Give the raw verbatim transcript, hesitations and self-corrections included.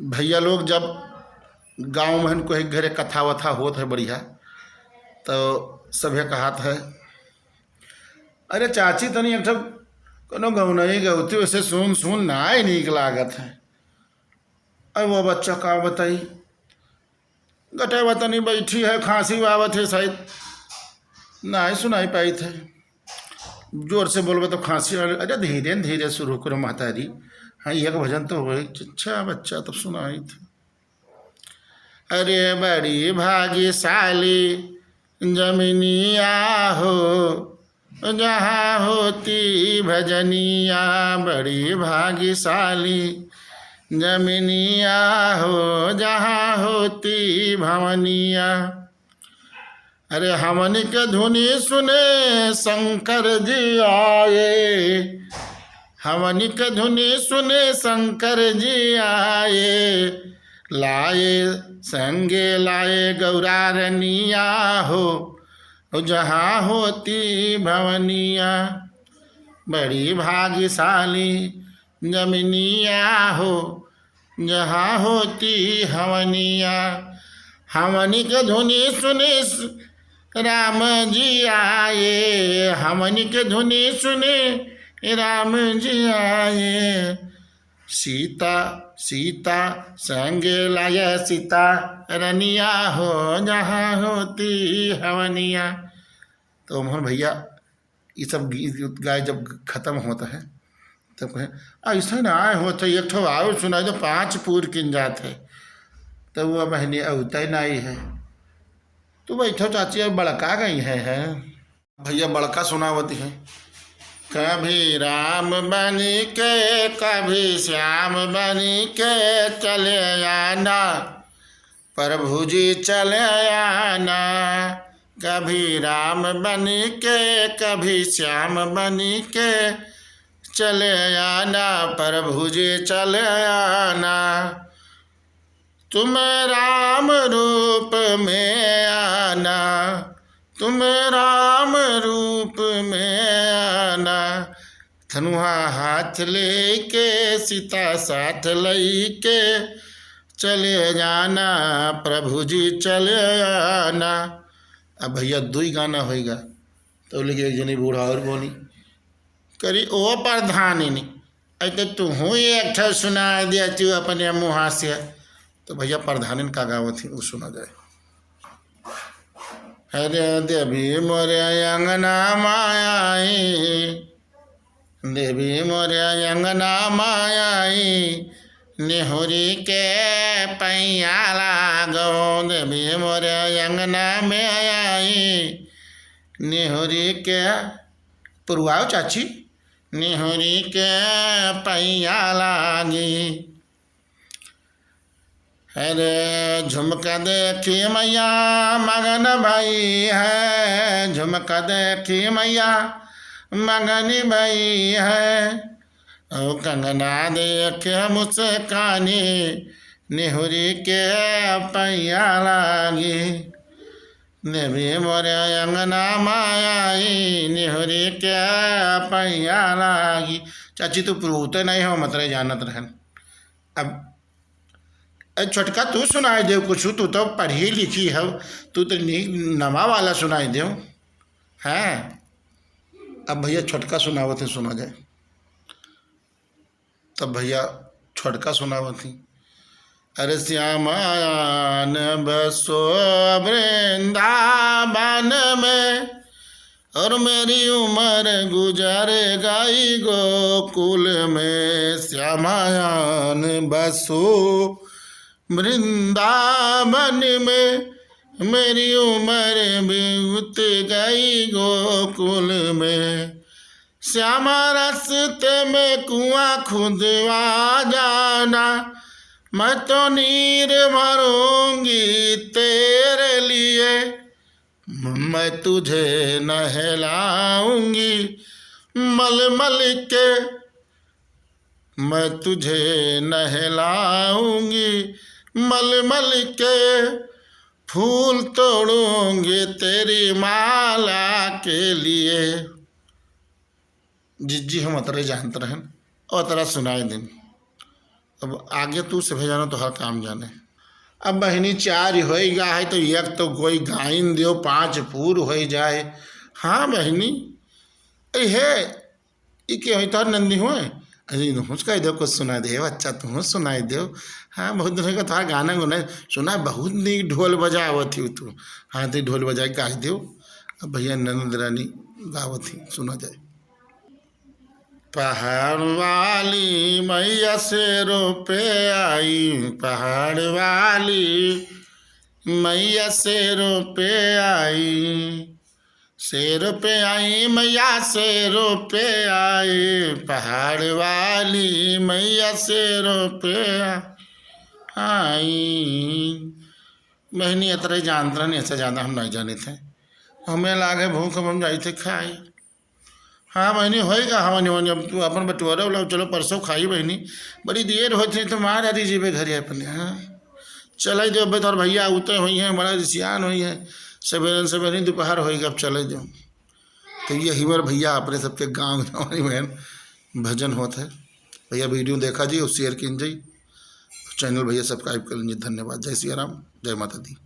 भैया लोग, जब गाँव में कोई घरे कथा वथा होत है बढ़िया, तो सभे कहत है, "अरे चाची, तनी एक ठो कोनो गौनई गौती वैसे सुन सुन, नाहीं नीक लागत है।" अब वो बच्चा का बताई, गटवा तनी बैठी है, खांसी आवत है, शायद नाहीं सुनाई पाइत है। जोर से बोलबे तो खांसी आ-, अरे धीरे धीरे शुरू करो महतारी। हाँ, एक भजन तो होए, अच्छा बच्चा तब सुनाइत है। अरे बड़ी भाग्यशाली जमिनिया हो, जहाँ होती भजनिया। बड़ी भाग्यशाली जमिनिया हो, जहाँ होती भवनिया। अरे हमनी के धुनी सुने शंकर जी आए, हमनी के धुनी सुने शंकर जी आए, लाए संगे लाए गौरा रनिया हो, जहाँ होती भवनिया। बड़ी भाग्यशाली जमिनिया हो, जहाँ होती हवनिया। हमनी के धुनी सुने राम जी आए, हमनी के धुनी सुने राम जी आए। सीता, सीता संगे लाया सीता रनिया हो, जहाँ होती हवनिया। तो मोहन भैया, ये सब गीत गाए जब खत्म होता है, तब कहे, "ऐसा ना आए होते, एक ठो और सुनाई दो, पाँच पूर किन जात है।" तो वो बहनी अवते नाहीं है। तो बैठो चाची, अब बड़का गई है, है। भैया बड़का सुनावती है। कभी राम बनी के, कभी श्याम बनी के चले आना, प्रभु जी चले आना। कभी राम बनी के, कभी श्याम बनी के चले आना, प्रभु जी चले आना। तुम राम रूप में आना, तुम राम रूप में आना। धनुहा हाथ लेके, सीता साथ लइके चले जाना, प्रभु जी चले आना। अब भैया दुई गाना होइगा, तो लेके एक जनी बूढ़ा और बोली, करी, "ओ प्रधानिनी, ऐ तो तुहूँ एक ठो सुनाइ दे तू अपने मुँहा से।" तो भैया प्रधानिन का गावत ही, वो सुना जाए। अरे देवी मोरे अंगना मायाई, देवी मोरे अंगना मायाई, निहुरी के पैया लागो। देवी मोरे अंगना में आई, निहुरी के पुरवाओ चाची, निहुरी के पैया लागी। अरे झुमका देखी मैया मगन भई है, झुमका देखी मैया मगन भई है। ओ कंगना देखे मुस्कानी, निहुरी के पैया लागी। देवी मोरे अंगना मायाई, निहुरी के पैया लागी। चाची, तू पुरौते नहीं हो, मतरे जानत रहन। अब, ए छोटका, तू सुनाइ दे कुछ, तू तो पढ़ी लिखी हो, तू तो नी-, नवा वाला सुनाइ दे। हैं? अब भैया छोटका सुनावत है, सुना जाए। तब भैया छोटका सुनावत ही। अरे श्याम आन बसो वृंदावन में, और मेरी उम्र गुजर गई गोकुल में। श्याम आन बसो वृंदावन में, मेरी उम्र बीत गई गोकुल में। श्यामा रास्ते में कुआं खुदवा जाना, मैं तो नीर भरूंगी तेरे लिए। मैं तुझे नहलाऊंगी मलमल के, मैं तुझे नहलाऊंगी मलमल के, फूल तोड़ूंगी तेरी माला के लिए। जिज्जी हम अतरे जानत रहन, अतरा सुनाइ दिन। अब आगे तू सभे जानो, तोहार काम जाने। अब बहिनी चार होई गा है तो एक तो कोई गाइन देव, पाँच पूर होई जाए। हाँ बहिनी, ए हे, ई के होई तोहर नंदी होए? अरे इनहूँ से कह देव कुछ सुनाई देव, अच्छा तू सुनाई देव। हाँ बहुत दिन होई गा तोहार गाना गुना सुना, बहुत नीक ढोल बजावत ही तू। हाँ तो ढोल बजा के गाई देव। अब भैया ननद रानी गावत ही, सुना जाए। पहाड़ वाली मैया शेरों पे आई, पहाड़ वाली मैया शेरों पे आई, शेरों पे आई मैया शेरों पे आई, पहाड़ वाली मैया शेरों पे आई। बहिनी इतने जानत रहनी, ऐसे ज्यादा हम नहीं जानित है। हमें लागे भूख, अब हम जाई थे खाई। हाँ बहिनी, होई गा, हाँ बहिनी, अब तू अपन बटोरा उला, चलो परसों खाई बहिनी, बड़ी देर होत है तो मार अरी जीबे घरे अपने। हाँ चले देव, अब तोहर भैया उते होई हैं, बड़ा रिसियान होई हैं, सवेरे सवेरे दोपहर होई गा, अब चले देव। तो ये हिवर भैया अपने सबके गाँव जवानी में भजन होत है। भैया वीडियो देखा जी और शेयर कीन जाई, चैनल भैया सब्सक्राइब कर लीजिए। धन्यवाद। जय सिया राम, जय माता दी।